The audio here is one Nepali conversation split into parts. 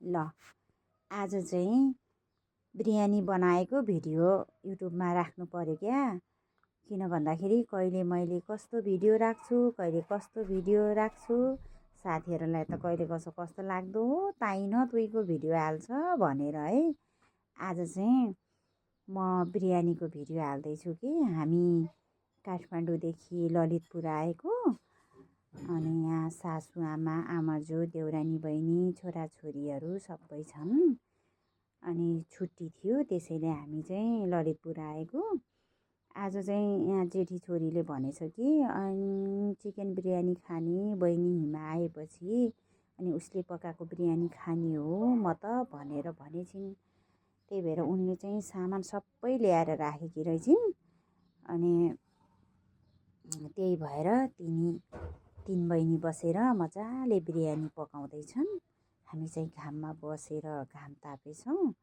ल आज चाहिँ बिरयानी बनाएको भिडियो युट्युबमा राख्नु पर्यो क्या। किन भन्दाखेरि कहिले मैले कस्तो भिडियो राख्छु, कहिले कस्तो भिडियो राख्छु, साथीहरूलाई त कहिले कस्तो लाग्दो हो ताई न तुईको भिडियो हाल्छ भनेर है। आज चाहिँ म बिरयानीको भिडियो हाल्दैछु कि हामी काठमाडौँदेखि ललितपुर आएको। अनि यहाँ सासु आमा, आमाजू, देउरानी बहिनी, छोराछोरीहरू सबै छन्। अनि छुट्टी थियो त्यसैले हामी चाहिँ ललितपुर आएको। आज चाहिँ यहाँ जेठी छोरीले भनेछ कि चिकन बिरयानी खाने, बहिनी हिमा आएपछि अनि उसले पकाएको बिरयानी खाने हो म त भनेर भनेछिन्। त्यही भएर उनले चाहिँ सामान सबै ल्याएर राखेकी रहेछिन्। अनि त्यही भएर तीन बहिनी बसेर मजाले बिरयानी पकाउँदैछन्। हामी चाहिँ घाममा बसेर घाम तापेछौँ।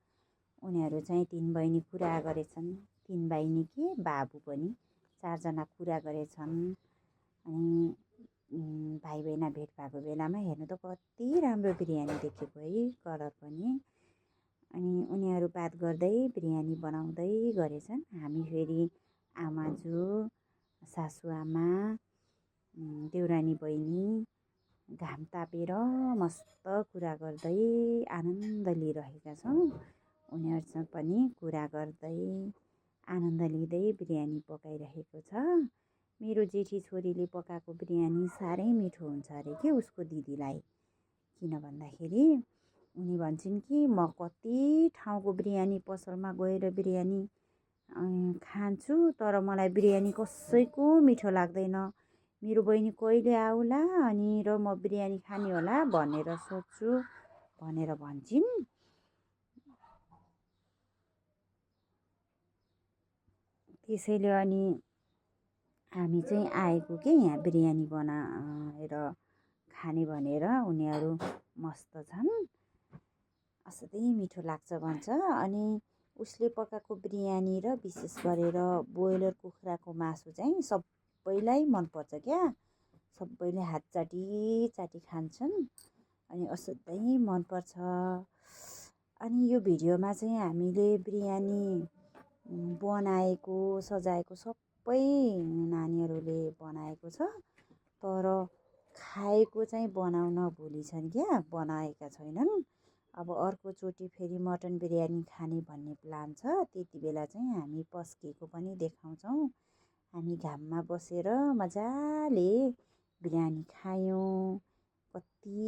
उनीहरू चाहिँ तीन बहिनी कुरा गरेछन्। तीन बहिनी के बाबु पनि, चारजना कुरा गरेछन्। अनि भाइ बहिनी भेट भएको बेलामा हेर्नु त कति राम्रो बिरयानी देखेको है, कलर पनि। अनि उनीहरू बात गर्दै बिरयानी बनाउँदै गरेछन्। हामी फेरि आमाजू, सासुआमा, देउरानी बहिनी घाम तापेर मस्त कुरा गर्दै आनन्द लिइरहेका छौँ। उनीहरूसँग पनि कुरा गर्दै आनन्द लिँदै बिरयानी पकाइरहेको छ। मेरो जेठी छोरीले पकाएको बिरयानी साह्रै मिठो हुन्छ अरे कि उसको दिदीलाई। किन भन्दाखेरि उनी भन्छन् कि म कति ठाउँको बिरयानी पसलमा गएर बिरयानी खान्छु तर मलाई बिरयानी कसैको मिठो लाग्दैन। मेरो बहिनी कहिले आउला अनि र म बिरयानी खाने होला भनेर सोच्छु भनेर भन्छन्। त्यसैले अनि हामी चाहिँ आएको कि यहाँ बिरयानी बनाएर खाने भनेर। उनीहरू मस्त छन्, असाध्यै मिठो लाग्छ भन्छ। अनि उसले पकाएको बिरयानी र विशेष गरेर ब्रोइलर कुखुराको मासु चाहिँ सबैलाई मनपर्छ क्या। सबैले हात चाटी चाटी खान्छन् अनि असाध्यै मनपर्छ। अनि यो भिडियोमा चाहिँ हामीले बिरयानी बनाएको सजाएको सबै नानीहरूले बनाएको छ। तर खाएको चाहिँ बनाउन भुलिछन् क्या, बनाएका छैनन्। अब अर्कोचोटि फेरि मटन बिरयानी खाने भन्ने प्लान छ। त्यति बेला चाहिँ हामी पस्किएको पनि देखाउँछौँ। हामी घाममा बसेर मजाले बिरयानी खायौँ। कति